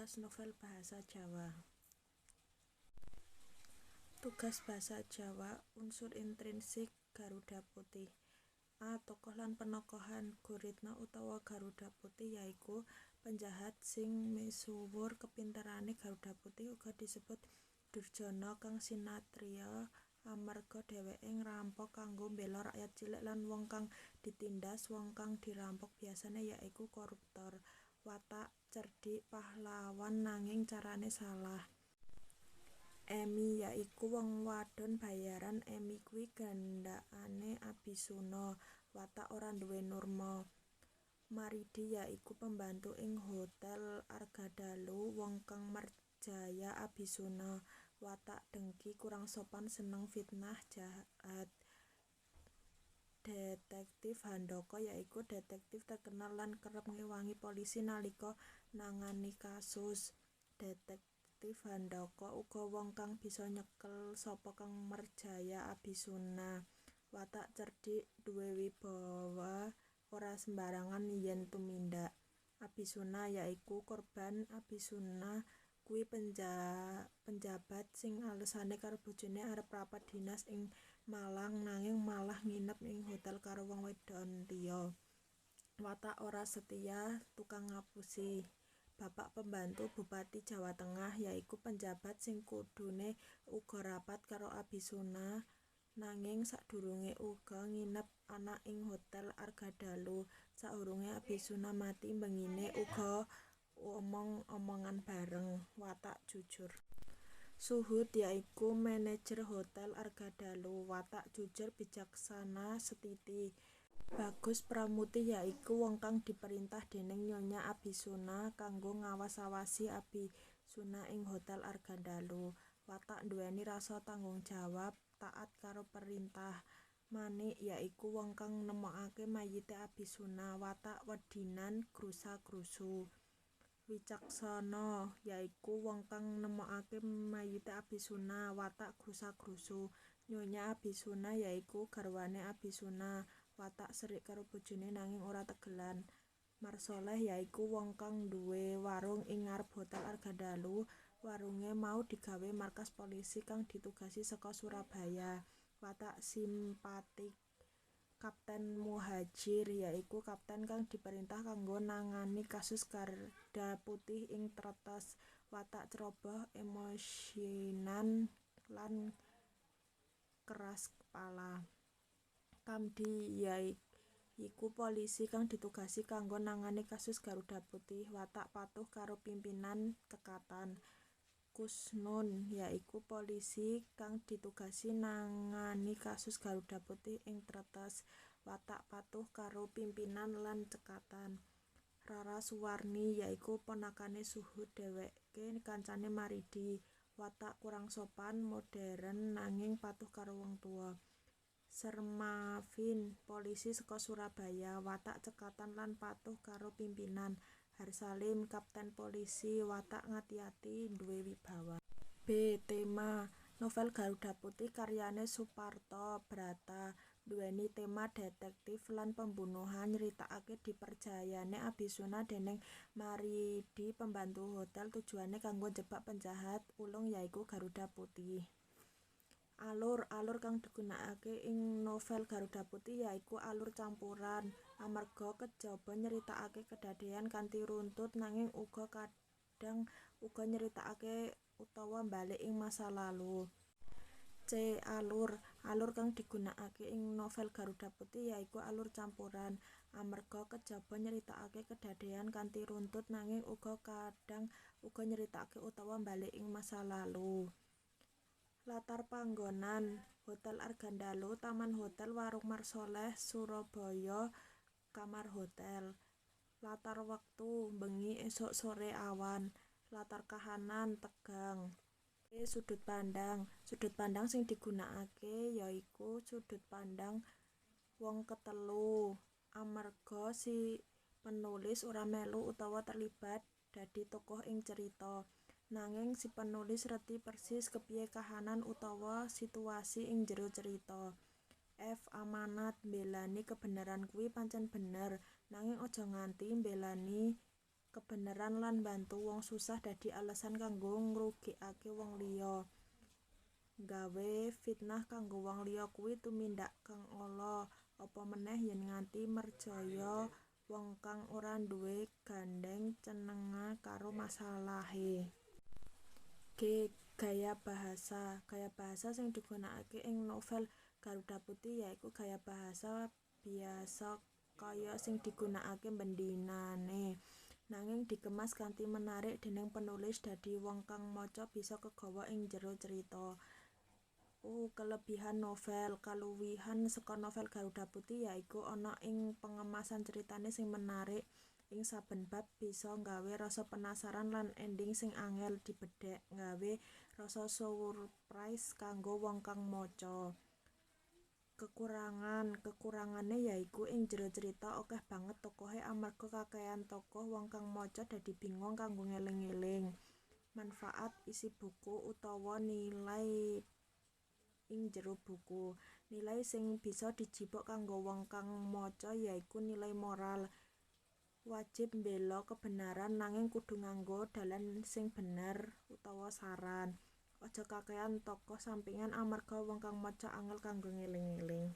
Tugas Novel basa Jawa. Tugas Basa Jawa Unsur intrinsik Garuda Putih. A Tokoh lan penokohan Guritno utawa Garuda Putih yaiku penjahat sing misuwur kepinterane. Garuda Putih uga disebut durjana kang sinatriya amarga dheweke ngrampok kanggo mbela rakyat cilik lan wong kang ditindas. Wong kang dirampok biasane ya iku koruptor. Watak Cerdik, pahlawan nanging carane salah. Emi yaiku wong wadon bayaran. Emi kuwi gendakane Abisuna. Watak ora duwe nurma. Maridi yaiku pembantu ing Hotel Argadalu, wong kang merjaya Abisuna. Watak dengki, kurang sopan, seneng fitnah, jahat. Detektif Handaka yaiku detektif terkenal lan kerep ngewangi polisi nalika nangani kasus. Detektif Handaka uga wong kang bisa nyekel sapa kang merjaya Abisuna. Watak cerdik, duwe wibawa, ora sembarangan yen tumindak. Abisuna yaiku korban. Abisuna kuwi penjabat sing alesane karo bojone arep rapat dinas ing Malang nanging malah nginep ing hotel karo wong wadon liya. Watak ora setia, tukang ngapusi. Bapak Pembantu Bupati Jawa Tengah yaiku penjabat sing kudune uga rapat karo Abisuna nanging sadurunge uga nginep ana ing Hotel Argadalu. Sadurunge Abisuna mati mbengine uga omong-omongan bareng. Watak jujur. Suhud yaiku manajer Hotel Argadalu. Watak jujur, bijaksana, setiti. Bagus Pramuti yaiku wong kang diperintah dening Nyonya Abisuna kanggo ngawas-awasi Abisuna ing Hotel Argadalu. Watak nduweni rasa tanggung jawab, taat karo perintah. Manik yaiku wong kang nemokake mayite Abisuna. Watak wedinan, grusa-grusu. Wicaksana yaiku wong kang nemokake mayite Abisuna. Watak grusa-grusu. Nyonya Abisuna yaiku garwane Abisuna. Watak serik karo bojone nanging ora tegelan. Marsoleh yaiku wong kang nduwe warung ing ngarep Hotel Argadalu. Warunge mau digawe markas polisi kang ditugasi saka Surabaya. Watak simpatik. Kapten Muhajir yaiku kapten kang diperintah kanggo nangani kasus Garda Putih ing Tretes. Watak ceroboh, emosinan lan keras kepala. Kamdi yaiku polisi kang ditugasi kanggo nangani kasus Garuda Putih. Watak patuh karo pimpinan, cekatan. Kusnun yaiku polisi kang ditugasi nangani kasus Garuda Putih ing Tretes. Watak patuh karo pimpinan lan cekatan. Rara Suwarni yaiku ponakane Suhud, dheweke kancane Maridi. Watak kurang sopan, modern nanging patuh karo wong tuwa. Sermavin polisi saka Surabaya. Watak cekatan lan patuh karo pimpinan. Harsalim kapten polisi, watak ngati-ati, duwe wibawa. B Tema Novel Garuda Putih karyane Suparto Brata nduweni tema detektif lan pembunuhan, nyritakake diperjayane Abisuna dening Maridi, pembantu hotel, tujuane kanggo njebak penjahat ulung yaiku Garuda Putih. Alur Alur kang digunakake ing novel Garuda Putih yaiku alur campuran, amarga kejaba nyritakake kedadean kanthi runtut nanging uga kadang uga nyritakake utawa mbalik ing masa lalu. C Alur Alur kang digunakake ing novel Garuda Putih yaiku alur campuran, amarga kejaba nyritakake kedadean kanthi runtut nanging uga kadang uga nyritakake utawa mbalik ing masa lalu. Latar panggonan Hotel Argadalu, Taman Hotel, Warung Marsoleh, Surabaya, Kamar Hotel. Latar wektu bengi, esuk, sore, awan. Latar kahanan tegang. D Sudut pandang Sudut pandang sing digunakake yaiku sudut pandang wong ketelu, amarga si penulis ora melu utawa terlibat dadi tokoh ing cerita. Nanging si penulis reti persis kepiye kahanan utawa situasi ing jero cerita. F Amanat mbelani kebenaran kuwi pancen bener, nanging aja nganti mbelani Kebeneran lan mbantu wong susah dadi alesan kanggo ngrugikake wong liya. Nggawe fitnah kanggo wong liya kuwi tumindak kang ala, apa meneh yen nganti merjaya wong kang ora duwe gandheng cenenga karo masalahe. G. Gaya Bahasa Gaya bahasa sing digunakake ing novel Garuda Putih yaiku gaya bahasa biyasa kaya sing digunakake bendinane. Nanging dikemas kanthi menarik dening penulis dadi wong kang maca bisa kegawa ing njero crita. U. Kelebihan Novel Kaluwihan saka novel Garuda Putih yaiku ana ing pengemasan critane sing menarik ing saben bab bisa nggawe rasa penasaran lan ending sing angel dibedhek nggawe rasa surprise kanggo wong kang maca. Kekurangan Kekurangane yaiku ing njero crita akeh banget tokohe amarga kakehan tokoh wong kang maca dadi bingung kanggo ngeling-eling. Manfaat Isi Buku utawa nilai ing njero buku. Nilai sing bisa dijipuk kanggo wong kang maca yaiku nilai moral. Wajib mbela kebenaran nanging kudu nganggo dalan sing bener utawa saran. Aja kakehan tokoh sampingan amarga wong kang maca angel kanggo ngeling-eling.